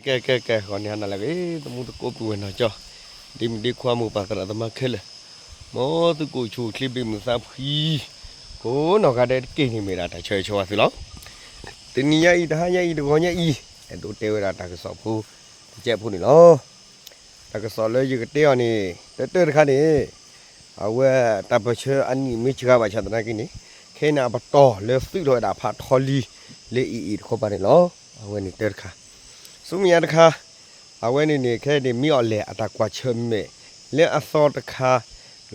ကဲ ကဲ ကဲ ဂီၤန့ၣ်ဟါနၤလၢအဂ့ၤ သမူသကိးပုၢ်ဝဲၢ်နီၢ်ကၠီ, ဒ့မုၣ်ဒ့ခွါမိၢ်ပၢ်သရၣ်သမါခဲလၢာ်, မ်သုကအိၣ်ဆူၣ်အိၣ်ချ့ဘၣ်မုာ်သးဖှံ, ကိးနီၢ်ဂၤဒဲးတက့ၢ်န့ၣ်မ့ၢ်ဒၣ်တၢ်ဆၢဂ့ၤဆၢဝါသုလီၤ. တနံၤညါအံၤ တဟါညါအံၤ တဂီၤညါအံၤ အဲၣ်ဒိးတဲဝဲဒၣ်တၢ်ကစီၣ်ဖိ တကဲးဖိန့ၣ်လီၤ. တၢ်ကစီၣ်လၢယကတဲအီၤန့ၣ် တၢတၢတခါန့ၣ် အဝဲတၢ်ပၢၢ်ဆၢအနံၣ်မ့ၢ်စှၤဘၣ်ဆၣ်သနာ်က့န့ၣ် ခဲအံၤန့ၣ်အပတီၢ်လၢသုးထီၣ်ဝဲဒၣ်ဖးထီလံၤ လၢအ့ၣ်အ့ၣ်တခီပၤန့ၣ်လီၤ. အဝဲန့ၣ်တၢတခါ, ဆူမဲာ်ညါတခါ အဝဲန့ၣ်န့ၣ် ခဲအံၤန့ၣ် မ့ၢ်အီၤလဲၣ်အတၢ်ကွၢ်ဆၢၣ်မဲာ် လၢအသီတခါ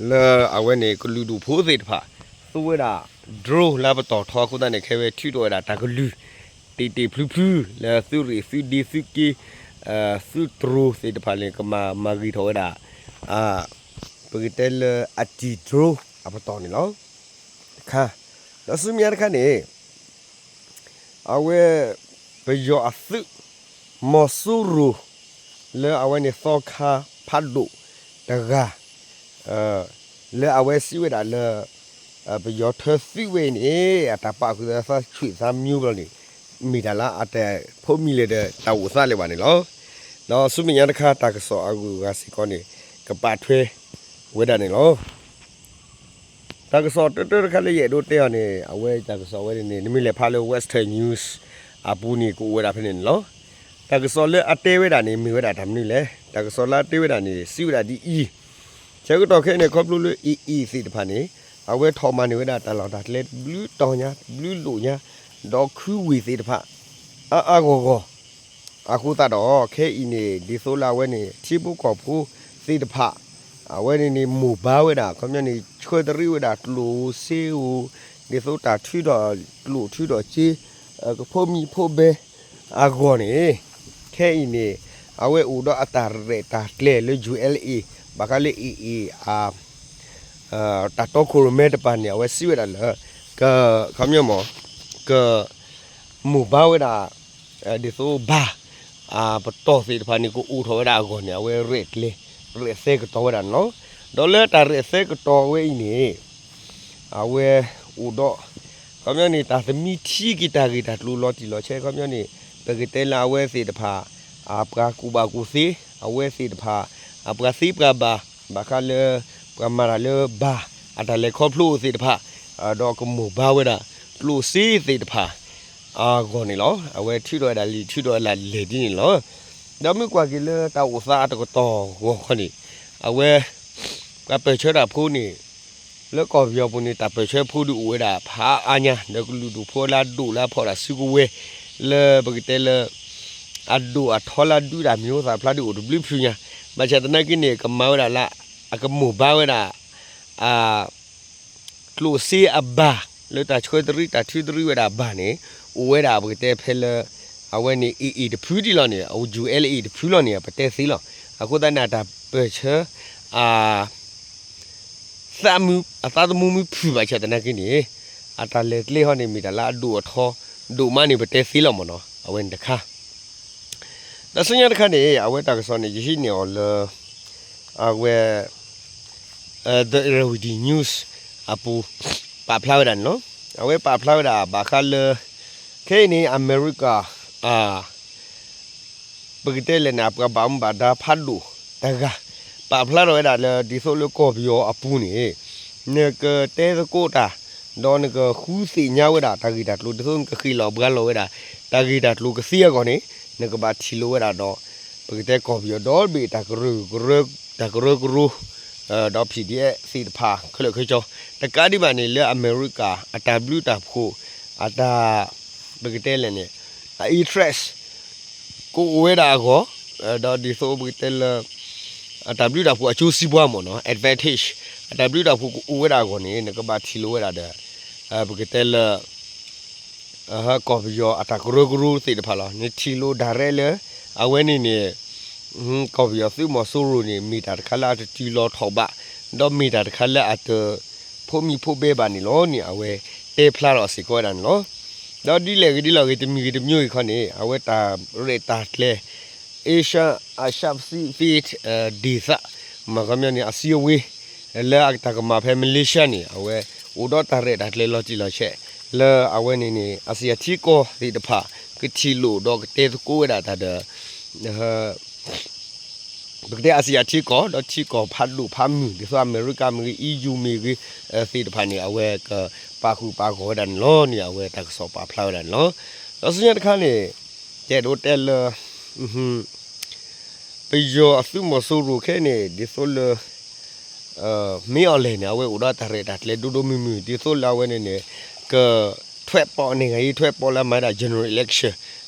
လၢအဝဲန့ၣ်ကလုာ်ဒူၣ်ဖိသ့ၣ်တဖၣ် သူဝဲဒၣ် drone လၢပတီၢ်ထီအဃိသတးန့ၣ် ခဲဝဲထုးထီၣ်ဝဲဒၣ်တၢ်ကလုၢ် တ့ၢ်တ့ၢ်ဖျုဖျု လၢသုးရ့ၣ်သုးဒ့သုးက့ သုးတြိၤသ့ၣ်တဖၣ်န့ၣ် ကမၤမၤဂ့ၤထီၣ်ဝဲဒၣ် ပကတဲလၢအတံၢ် drone အပတီၢ်န့ၣ်လီၤ. တခါ, ဒီးဆူမဲာ်ညါတခါန့ၣ် အဝဲ ပယီၤအသုး မီၤစိရိၤ လၢအဝဲန့ၣ်သီခါဖးဒိၣ်တဂၤ လၢအဝဲစံးဝဲဒၣ်လၢ ပယီၤထၢသုးဝဲအံၤန့ၣ် အတၢ်ပာ်ဃုာ်သးဆှံသးမံဘျီန့ၣ် မ့ၢ်တၢ်လၢအတဖိးမံၤလၢၤဒီးတၢ်အိၣ်သးလၢၤဘၣ်န့ၣ်လီၤ. ဒီးဆူမဲာ်ညါတခါ တၢ်ကစီၣ်အဂုၤအဂၤစ့ၢ်ကီးန့ၣ် ကပာ်ထွဲဝဲဒၣ်န့ၣ်လီၤ. တၢ်ကစီၣ်တၢတၢတခါလၢယအဲၣ်ဒိးတဲအီၤန့ၣ် အဝဲတၢ်ကစီၣ်ဝဲန့ၣ် နမ့ၢ်လဲၤဖးလၢ Western News အပူၤန့ၣ် ကအိၣ်ဝဲဒၣ်ဖဲန့ၣ်န့ၣ်လီၤ. တၢ်ကစီၣ်လၢအတဲဝဲဒၣ်န့ၣ် မ့ၢ်ဝဲဒၣ်တၢ်မနုၤလဲၣ်. တၢ်ကစီၣ်လၢအတဲဝဲဒၣ်န့ၣ် စံးဝဲဒၣ်ဒ်အံၤ, ဆၢကတီၢ်ခဲအံၤန့ၣ် ခီဖျိလၢအ့ၣ်အ့ၣ်သ့ၣ်တဖၣ်န့ၣ် အဝဲထီၣ်မၤန့ၢ်ဝဲဒၣ်တၢ်လီၢ်တၢ်ကျဲတဘျုးတီၤညါ တဘျုးလိာ်ညါ ဒီးခုဝ့ၢ်သ့ၣ်တဖၣ် အါအါဂီၢ်ဂီၢ် အဃိသတးဒီး ခဲအံၤန့ၣ် ဒ်သိးလၢအဝဲန့ၣ် ထံဖိကီၢ်ဖိသ့ၣ်တဖၣ် အဝဲန့ၣ်န့ၣ် မိၢ်ဘါဝဲဒၣ် ခီပညီန့ၣ် ဆှၢတရံးဝဲဒၣ်ကျိၣ်စ့ဧိၤ ဒ်သိးတၢ်ထုးထီၣ်ကျိၣ်ထုးထီၣ်စ့ ကဖိးမံၤဖိးဘဲအဂီၢ်န့ၣ် ခဲအံၤန့ၣ် အဝဲအိၣ်ဒီးအတၢ်ရဲၣ်တၢ်ကျဲၤလၢ ယူႇအဲလ်အ့ ဘၣ်ဃးလၢအ့ၣ်အ့ၣ် တၢ်တီခိၣ်ရိၣ်မဲတပၤန့ၣ် အဝဲစံးဝဲဒၣ်လၢ က ခီပညီမ့ၢ် က မိၢ်ဘါဝဲဒၣ် ဒ်သိးဘၣ် ပတီၢ်သ့ၣ်တဖၣ်န့ၣ် ကအိၣ်ထီၣ်ဝဲဒၣ်အဂီၢ်န့ၣ် အဝဲရဲၣ်ကျဲၤ ရဲၣ်သဲကတီၤဝဲဒၣ်န့ၣ်လီၤ. ဒီးလၢတၢ်ရဲၣ်သဲကတီၤဝဲအံၤန့ၣ် အဝဲအိၣ်ဒီး ခီပညီန့ၣ် တၢ်သမံထံက့ၤတၢ်ဂ့ၢ်တၢ်ကျိၤလီၤတံၢ်လီၤဆဲး ခီပညီန့ၣ် ပကတဲလၢအဝဲသ့ၣ်တဖၣ် အပှၤကူၣ်ဘၣ်ကူၣ်သ့ အဝဲသ့ၣ်တဖၣ် အပှၤသ့ပှၤဘၣ် ဘၣ်ဃးလၢ ပှၤမၤတၢ်လၢဘၣ် အတၢ်လဲၤခီဖျိသ့ၣ်တဖၣ် ဒီးကမိၢ်ဘါဝဲဒၣ် ကျိၣ်စ့သ့ၣ်တဖၣ် အဂီၢ်န့ၣ်လီၤ. အဝဲထုးထီၣ်ဝဲဒၣ်လံာ်ထုးထီၣ်ဝဲဒၣ်လဲၢ်ဒ်န့ၣ်လီၤ. ဒီးမ့ၢ်ကွၢ်က့ၤလၢတၢ်အိၣ်သးအတကတီၢ်ဂီၤခီန့ၣ် အဝဲ ပှၤပၢၢ်ဆၢတၢ်ဖိန့ၣ် လၢကီၢ်ပယီၤပူၤန့ၣ် တၢ်ပၢၢ်ဆၢဖိဒုးအိၣ်ဝဲဒၣ်ဖးအါညါ ဒီးကလုာ်ဒူၣ်ဖိလၢအဒိၣ်လၢအဖီၣ်တၢ်စုကဝဲၤ လၢပကတဲလၢ အဒိၣ်အထီလၢအဒုးတၢ်မံၤဟိသၣ်ဖျါဒုးအိၣ်တဘျုးဖုညါ ဘၣ်ဆၣ်သနာ်က့န့ၣ် ကမၤဝဲဒၣ်လၢ အကမိၢ်ဘါဝဲဒၣ် အ ကျိၣ်စ့အဘၣ် လၢတၢ်ဆှၢတရံးတၢ်ထုးတရံးဝဲဒၣ်ဘၣ်န့ၣ် အိၣ်ဝဲဒၣ်ပကတဲဖဲလၢ အဝဲန့ၣ် အ့ၣ်အ့ၣ်တဖုဒ်လီၤန့ၣ် အဝဲ ယူႇအဲလ်အ့ၣ်တဖုလီၤန့ၣ် ပတဲသ့လီၤ. အဃိသတးန့ၣ် အတၢ်ပၢၢ်ဆၢ အ သးမု အသးသမူမုၢ်ဖုၣ်ဘၣ်ဆၣ်သနာ်က့န့ၣ် အတၢ်လဲၤကျဲဟီန့ၣ် မ့ၢ်တၢ်လၢအဒိၣ်အထီ ဒိၣ်မးန့ၣ် ပတဲသ့လီၤမ့ၢ်နီၤ အဝဲန့ၣ်တခါ ဒီးဆူညါတခါန့ၣ် အဝဲတၢ်ကစီၣ်န့ၣ် ယဟံးန့ၢ်အီၤလၢ အဝဲ The Irrawaddy News အပူၤ ပာ်ဖျါဝဲဒၣ်န့ၣ်လီၤ. အဝဲပာ်ဖျါဝဲဒၣ် ဘၣ်ဃးလၢ ခဲအံၤန့ၣ် အမဲရကၤ အ ပကတဲလဲၣ်န့ၣ် အပှၤဘၣ်မူဘၣ်ဒါဖးဒိၣ်တဂၤ ပာ်ဖျါထီၣ်ဝဲဒၣ်လၢ ဒ်သိးလၢကီၢ်ပယီၤအပူၤန့ၣ် နကတဲသကိးတၢ် ဒီးနကဃုသ့ၣ်ညါဝဲဒၣ်တၢ်ဂ့ၢ်တၢ်ကျိၤ ဒ်သိးနကဃ့ၣ်လီၤဘှါလီၤဝဲဒၣ် တၢ်ဂ့ၢ်တၢ်ကျိၤကသ့အဂီၢ်န့ၣ် နကဘၣ်ထံၣ်လိာ်ဝဲဒၣ်ဒီး ပကတဲကီၢ်ပယီၤဒီဘ့ၣ် တၢ်ကရၢကရိ တၢ်ကရၢကရိ ဒီး PDF သ့ၣ်တဖၣ် ခဲလၢာ်ခဲဆ့ တကးဒံးဘၣ်န့ၣ် လၢအမဲရကၤ အတၢ်ဘျုးတၢ်ဖှိၣ် အတၢ် ပကတဲလဲၣ်န့ၣ် အ interest ကအိၣ်ဝဲဒၣ်အဂီၢ် ဒီးဒ်သိးပကတဲလၢ အတၢ်ဘျုးတၢ်ဖှိၣ်အကျိုးစီးပွားမ့ၢ်နီၤ advantage အတၢ်ဘျုးတၢ်ဖှိၣ်ကအိၣ်ဝဲဒၣ်အဂီၢ်န့ၣ် နကဘၣ်ထံၣ်လိာ်ဝဲဒၣ်ဒီး ပကတဲလၢ ကီၢ်ပယီၤအတၢ်ကရၢကရိသ့ၣ်တဖၣ်လီၤ. နထံၣ်လိာ် direct လၢ အဝဲန့ၣ်န့ၣ် ကီၢ်ပယီၤသုးမီၤစိရိၤန့ၣ် မ့ၢ်တၢ်တခါလၢအတတုၤလီၤထီၣ်ဘၣ် ဒီးမ့ၢ်တၢ်တခါလၢအတ ဖိးမံၤဖိးဘဲဘၣ်န့ၣ်လီၤန့ၣ် အဝဲတဲဖျါထီၣ်စ့ၢ်ကီးဝဲဒၣ်န့ၣ်လီၤ. ဒီးဒ်လဲၣ်ဂ့ၤဒ်လဲၣ်ဂ့ၤ တမံၤဂ့ၤတမံၤဂ့ၤခီန့ၣ် အဝဲတၢ်ရဲၣ်တၢ်ကျဲၤ Asia Pacific ဒသ မ့ၢ်ခီပညီန့ၣ် အစည်းအဝေး လၢအတၢ်ကမၤဖဲ Malaysia န့ၣ် အဝဲအိၣ်ဒီးတၢ်ရဲၣ်တၢ်ကျဲၤလီၤတံၢ်လီၤဆဲး လၢအဝဲန့ၣ်န့ၣ် အစံၣ်အထံကီၢ်သ့ၣ်တဖၣ် ကထံၣ်လိာ်ဒီးကတဲသကိးဝဲဒၣ်တၢ်ဒီး ပကတဲ Asia ထံကီၢ် ဒီးထံကီၢ်ဖးဒိၣ်ဖးမုၢ် ဒ်သိးအမဲရကၤမ့ၢ်ဂ့ၤ E U မ့ၢ်ဂ့ၤ သ့ၣ်တဖၣ်န့ၣ် အဝဲကပာ်ဃုာ်ပာ်ဂီၢ်ဝဲဒၣ်န့ၣ်လီၤန့ၣ် အဝဲတၢ်ကစီၣ်ပာ်ဖျါဝဲဒၣ်န့ၣ်လီၤ. ဒီးဆူညါတခါန့ၣ် ယအဲၣ်ဒိးတဲလၢ ပယီၤအသုးမီၤစိရိၤခဲအံၤန့ၣ် ဒ်သိးလၢ မ့ၢ်အီၤလဲၣ်န့ၣ် အဝဲအိၣ်ဒီးတၢ်ရဲၣ်တၢ်ကျဲၤဒိၣ်ဒိၣ်မုၢ်မုၢ် ဒ်သိးလၢအဝဲန့ၣ်န့ၣ် က ထွဲပီးန့ၢ်ဂၤအံၤ ထွဲပီးလၢအမၤဒၣ် general election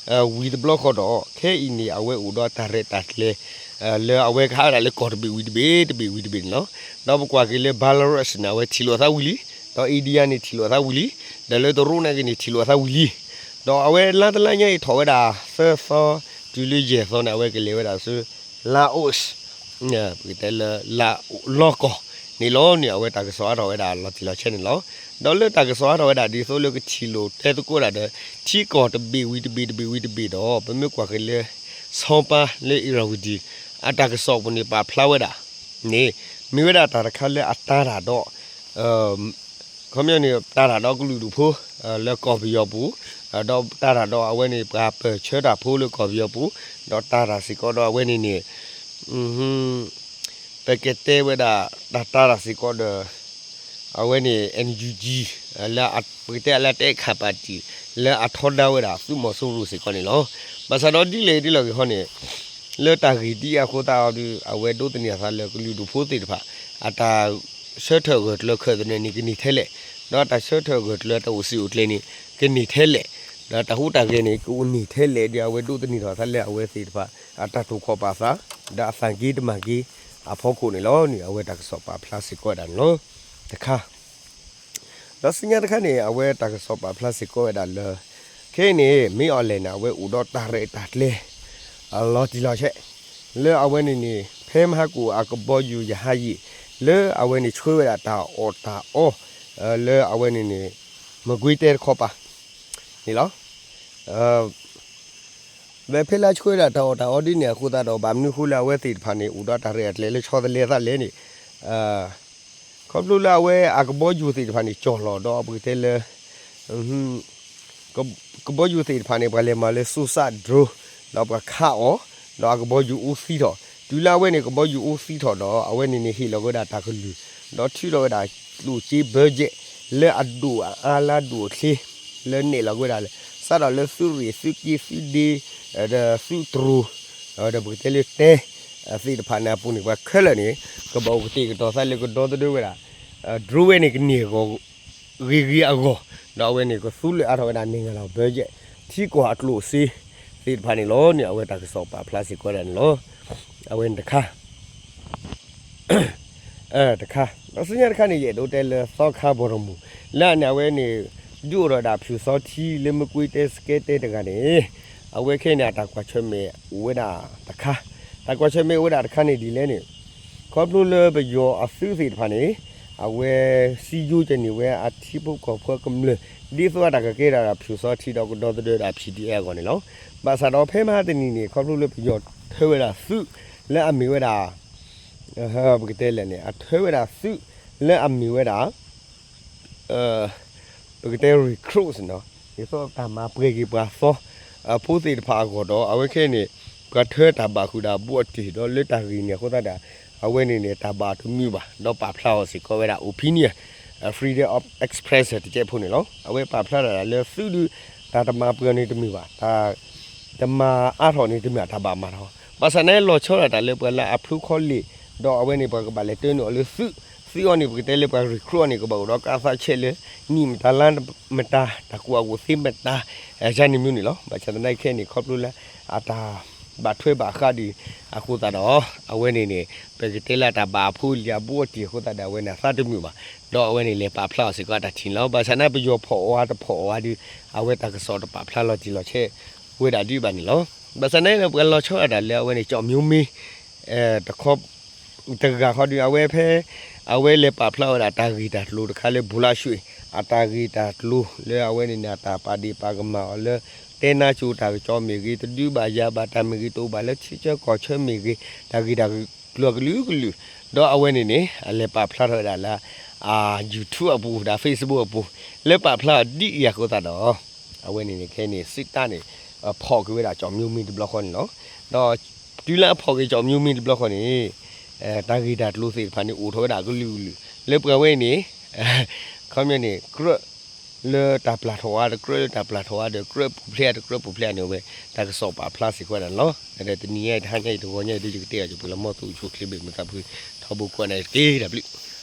ဝံၤတဘျီဃီဒီး ခဲအံၤန့ၣ် အဝဲအိၣ်ဒီးတၢ်ရဲၣ်တၢ်ကျဲၤ လၢအဝဲကဟးဝဲဒၣ်လၢကီၢ်တဘ့ၣ်ဝံၤတဘ့ၣ် တဘ့ၣ်ဝံၤတဘ့ၣ်န့ၣ်လီၤ. ဒီးပကွၢ်က့ၤလၢ Belarus န့ၣ် အဝဲထံၣ်လိာ်အသးဝံၤလံ, ဒီး India န့ၣ်ထံၣ်လိာ်အသးဝံၤလံ, ဒီးလၢတရူးန့ၣ်က့ၤန့ၣ်ထံၣ်လိာ်အသးဝံၤလံ. ဒီးအဝဲလါတလါညါအံၤထီၣ်ဝဲဒၣ်သၢသီ တုၤလၢယဲၢ်သီန့ၣ် အဝဲကလဲၤဝဲဒၣ်ဆူ Laos ပကတဲလၢ လီၢ်ကီၢ်န့ၣ်လီၤန့ၣ် အဝဲတၢ်ကစီၣ်အါထီၣ်ဝဲဒၣ်လီၤတံၢ်လီၤဆဲးန့ၣ်လီၤ. ဒီးလၢတၢ်ကစီၣ်အါထီၣ်ဝဲဒၣ်ဒ်သိးလၢကထံၣ်လိာ်တဲသကိးဒၣ်ဒီး ထံကီၢ်တဘ့ၣ်ဝံၤတဘ့ၣ်တဘ့ၣ်ဝံၤတဘ့ၣ်ဒီး ပမ့ၢ်ကွၢ်က့ၤလၢ ဆီပါလၢ Irrawaddy အတၢ်ကစီၣ်ပူၤန့ၣ် ပာ်ဖျါဝဲဒၣ်န့ၣ် မ့ၢ်ဝဲဒၣ်တၢ်တခါလၢအတၤတၢ်ဒီး ခီပညီန့ၣ် တၤတၢ်ဒီးကလုာ်ဒူၣ်ဖိ လၢကီၢ်ပယီၤပူၤ, ဒီးတၤတၢ်ဒီးအဝဲန့ၣ် ပှၤပၢၢ်ဆၢတၢ်ဖိလၢကီၢ်ပယီၤပူၤ, ဒီးတၤတၢ်စ့ၢ်ကီးဒီးအဝဲန့ၣ်န့ၣ် ပကတဲဝဲဒၣ် တၢ်တၤတၢ်စ့ၢ်ကီးဒီး အဝဲန့ၣ် NUG လၢပကတဲလၢတဲခးပၣ်တံၣ် လၢအထီဒါဝဲဒၣ်သုးမီၤစိရိၤစ့ၢ်ကီးန့ၣ်လီၤ. ဘၣ်ဆၣ်ဒီးဒ်လဲၣ်ဒ်လဲၣ်ဂ့ၤခီန့ၣ် လၢတၢ်ဂ့ၢ်ဒ်အံၤအဃိသတးဒီး အဝဲဒိးသန့ၤအသးလၢကလုာ်ဒူၣ်ဖိသ့ၣ်တဖၣ် အတၢ်ဆၢထၢၣ်ဂၢၢ်ကျၢၤခၢၣ်သနၢၣ်န့ၣ် ကန့ၢ်ထဲလဲၣ်, ဒီးတၢ်ဆၢထၢၣ်ဂၢၢ်ကျၢၤတၢ်အိၣ်ဆံးအိၣ်ကျဲန့ၣ် ကန့ၢ်ထဲလဲၣ်, ဒီးတၢ်ဟူးတၢ်ဂဲၤန့ၣ် ကအိၣ်န့ၢ်ထဲလဲၣ် ဒီးအဝဲဒိးသန့ၤထီၣ်အသးလၢအဝဲသ့ၣ်တဖၣ် အတၢ်တိာ်ခီၣ်ပာ်သး ဒီးအသးက့ၤတမၤက့ၤအဖီခိၣ်န့ၣ်လီၤန့ၣ် အဝဲတၢ်ကစီၣ်ပာ်ဖျါစ့ၢ်ကီးဝဲဒၣ်န့ၣ်လီၤ. တခါ ဒီးဆူညါတခါန့ၣ် အဝဲတၢ်ကစီၣ်ပာ်ဖျါစ့ၢ်ကီးဝဲဒၣ်လၢ ခဲအံၤန့ၣ် မ့ၢ်အီၤလဲၣ်န့ၣ် အဝဲအိၣ်ဒီးတၢ်ရဲၣ်တၢ်ကျဲၤ လီၤတံၢ်လီၤဆဲး လၢအဝဲန့ၣ်န့ၣ် ဖဲမဟါကိၣ်အကဘီယူၤရဟတ်ယာဉ် လၢအဝဲန့ၣ်ဆှၢဝဲဒၣ်တၢ်အီၣ်တၢ်အီ လၢအဝဲန့ၣ်န့ၣ် မကွ့ၤတဲတခီပၤန့ၣ်လီၤ. ဖဲလၢအဆှၢဝဲဒၣ်တၢ်အီၣ်တၢ်အီဒ်န့ၣ်အဃိသတးဒီး ဘၣ်မနုၤအဃိလၢအဝဲသ့ၣ်တဖၣ်န့ၣ် အိၣ်ဒီးတၢ်ရဲၣ်တၢ်ကျဲၤလၢဆီတလဲအသးလဲၣ်န့ၣ် ခီဖျိလၢအဝဲအကဘီယူၤသ့ၣ်တဖၣ်န့ၣ် ကၠီၢ်လီၤဒီးပကတဲလၢ ကဘီယူၤသ့ၣ်တဖၣ်န့ၣ် ပှၤလဲၤမၤလၢ suicide drone ဒီးပှၤခးအီၤ ဒီးအကဘီယူၤအိၣ်သံထီၣ် တုၤလၢအဝဲန့ၣ် ကဘီယူၤအိၣ်သံထီၣ်ဒီး အဝဲန့ၣ်န့ၣ်ဟ့ၣ်လီၤက့ၤဝဲဒၣ်တၢ်ကလုၢ် ဒီးထုးထီၣ်ဝဲဒၣ်ကျိၣ်စ့ budget လၢအဒိၣ်အအါလၢအဒိၣ်အချ့ လၢနဲၣ်လီၤက့ၤဝဲဒၣ်လၢ စးထီၣ်လၢသုးရ့ၣ်သုးက့သုးဒ့ ဒီးသုးတြိၤ ဒီးပကတဲလၢတဲ သ့ၣ်တဖၣ်န့ၣ်အပူၤန့ၣ် ပှၤခဲလၢာ်န့ၣ် ကဘၣ်အိၣ်ကတဲာ်ကတီၤသးလၢကဒီသဒၢဝဲဒၣ် drone ဝဲန့ၣ်ကန့ၢ်အဂီၢ် ဂ့ၤဂ့ၤအဂီၢ် ဒီးအဝဲန့ၣ်ကသူလၢအါထီၣ်ဝဲဒၣ် နံၣ်ဂၤလီၤ budget ထံကီၢ်အကျိၣ်စ့သ့ၣ်တဖၣ်န့ၣ်လီၤန့ၣ် အဝဲတၢ်ကစီၣ်ပာ်ဖျါစ့ၢ်ကီးဝဲဒၣ်န့ၣ်လီၤ. အဝဲန့ၣ်တခါ တခါ ဒီးဆူညါတခါန့ၣ် ယအဲၣ်ဒိးတဲလၢသီခါဘီၣ်ရမုၢ် လၢအန့ၣ်အဝဲန့ၣ် ဒုးအိၣ်ထီၣ်ဝဲဒၣ်ဖၠူၣ်သီထံလၢမကွ့ၤတဲစကဲတဲတဂၤန့ၣ် အဝဲခဲအံၤန့ၣ် အတၢ်ကွၢ်ဆၢၣ်မဲာ်အိၣ်ဝဲဒၣ်တခါ တၢ်ကွၢ်ဆၢၣ်မဲာ်အိၣ်ဝဲဒၣ်တခါန့ၣ်ဒ်လဲၣ်န့ၣ် ခီဖျိလၢပယီၤအသုးသ့ၣ်တဖၣ်န့ၣ် အဝဲစံယိကန့ၢ်ဝဲအထံဖိကီၢ်ဖိကမျၢၢ် ဒ်သိးအတၢ်ကကဲဒၣ်ဖၠူၣ်သီထံဒီးကဒီသဒၢဒၣ် P D F အဂီၢ်န့ၣ်လီၤ. ဘၣ်ဆၣ်ဒီးဖဲမဟါတနံၤန့ၣ် ခီဖျိလၢပယီၤထၢဝဲဒၣ်သုးလၢအမ့ၢ်ဝဲဒၣ် ပကတဲလဲၣ်န့ၣ် အထၢဝဲဒၣ်သုးလၢအမ့ၢ်ဝဲဒၣ် ပကတဲ recruit န့ၣ် ဒ်သိးတၢ်မၤပှဲၤက့ၤပှၤသီ အဖိသ့ၣ်တဖၣ်အဂီၢ်ဒီး အဝဲခဲအံၤန့ၣ် ပှၤထၢတၢ်ဘၣ်ဃုာ်ဒီးဘူးအတံၢ်ဒီးလၢတၢ်ဂ့ၢ်န့ၣ်အဃိသတးဒီး အဝဲန့ၣ်န့ၣ် တၢ်ဘၣ်တမုာ်ဘၣ် ဒီးပာ်ဖျါအီၤစ့ၢ်ကီးဝဲဒၣ် opinion freedom of expression တကဲးဖိန့ၣ်လီၤ. အဝဲပာ်ဖျါတၢ်လၢသုးဒုး တၢ်တမၤပှဲၤန့ၣ်တမုာ်ဘၣ် တၢ် တမၤအါထီၣ်န့ၣ်တမ့ၢ် တၢ်ဘၣ်မၤထီၣ် ဘၣ်ဆၣ်န့ၣ်လီၤဆီဒၣ်တၢ်လၢပှၤလၢအဖျိခီလ့ၣ် ဒီးအဝဲန့ၣ် ပှၤကဘၣ်လဲၤတၢနုာ်အီၤလၢသုး သုးအီၤန့ၣ် ပကတဲလၢပှၤ recruit အီၤန့ၣ် ကဘၣ်အိၣ်ဒီးကါသးဆဲးလၢ နံၣ်မတၤလါမတၤ တၢ်ကူၣ်ဘၣ်ကူၣ်သ့မတၤ ယၤန့ၣ်မ့ၢ်န့ၣ်လီၤ. ဘၣ်ဆၣ်သနာ်က့ခဲအံၤန့ၣ် ခီဖျိလၢအတၢ်ဘၣ်ထွဲဘၣ်ဃးဒံးအဃိသတးဒီး အဝဲန့ၣ်န့ၣ် ပကတဲလၢတၢ်ဘၣ်အဖိလံၤအဘူးအတံၢ်အဃိသတးဒီး အဝဲန့ၣ်အသးတမုာ်ဘၣ် ဒီးအဝဲန့ၣ်လဲၤပာ်ဖျါအီၤစ့ၢ်ကီးအတၢ်ထံၣ်န့ၣ်လီၤ. ဘၣ်ဆၣ်န့ၣ် ပယီၤဖီၣ်အီၤတဖီၣ်အီၤဒုး အဝဲတၢ်ကစီၣ်တပာ်ဖျါလီၤတံၢ်လီၤဆဲးဝဲဒၣ်ဒ်ဘၣ်န့ၣ်လီၤ. ဘၣ်ဆၣ်န့ၣ် ပှၤလီၤဆီဒၣ်တၢ်လၢအဝဲန့ၣ် ကၠီၣ်မၠိမ့ တခီ တဂၤခီဒုး အဝဲဖဲ အဝဲလဲၤပာ်ဖျါဝဲဒၣ်တၢ်ဂ့ၢ်တၢ်ကျိၤတခါလၢ ဘူလါရွှ့ၣ် အတၢ်ဂ့ၢ်တၢ်ကျိၤလၢအဝဲန့ၣ်န့ၣ် အတၢ်ပာ်ဒ့ၣ်ပာ်ကမၣ်အီၤလၢ တဲနါစိၤတၢ်ကစီၣ်မ့ၢ်ဂ့ၤ တဒုးဘၣ်ယၤဘၣ်တၢ်မ့ၢ်ဂ့ၤ တအိၣ်ဘၣ်လၢထံဆၢကီၢ်ဆၢမ့ၢ်ဂ့ၤ တၢ်ဂ့ၢ်တၢ်ကျိၤကလုာ်ကလုာ် ဒီးအဝဲန့ၣ်န့ၣ် အလဲၤပာ်ဖျါထီၣ်ဝဲဒၣ်လၢ အ YouTube အပူၤ ဒီး Facebook အပူၤ လၢပာ်ဖျါအီၤဒ်အံၤအဃိသတးဒီး အဝဲန့ၣ်န့ၣ် ခဲအံၤန့ၣ် စံးတၢ်န့ၣ် ဖီၣ်က့ၤဝဲဒၣ်ကၠီၣ်မၠိမ့တဘျီဃီန့ၣ်လီၤ. ဒီးတုၤလၢအဖီၣ်က့ၤကၠီမၠိမ့ၢ်တဘျီဃီန့ၣ် တၢ်ဂ့ၢ်တၢ်ကျိၤသ့ၣ်တဖၣ်န့ၣ် အိၣ်ထီၣ်ဝဲဒၣ်အကလုာ်ကလုာ် လၢပှၤဝဲအံၤန့ၣ် ခီပညီန့ၣ် ကြၢးလၢတၢ်ပျၢ်ထီၣ်ဧါ တကြၢးလၢတၢ်ပျၢ်ထီၣ်ဧါဒီး ကြၢးပူၤဖျဲးဧါ တကြၢးပူၤဖျဲးဧါန့ၣ် အဝဲ တၢ်ကစီၣ်ပာ်ဖျါစ့ၢ်ကီးဝဲဒၣ်န့ၣ်လီၤ. ဒီးတနံၤညါအံၤ တဟါညါအံၤ တဂီၤညါအံၤ ဒ်ယကတဲအီၤ ယပှဲၤလီၤမီၢ်သူၣ်အိၣ်ဆိးချ့ဘ့ၣ်မုာ်သးဖှံ ထီဘိကိးဂၤဒဲးတက့ၢ် တၢ်ဘျုး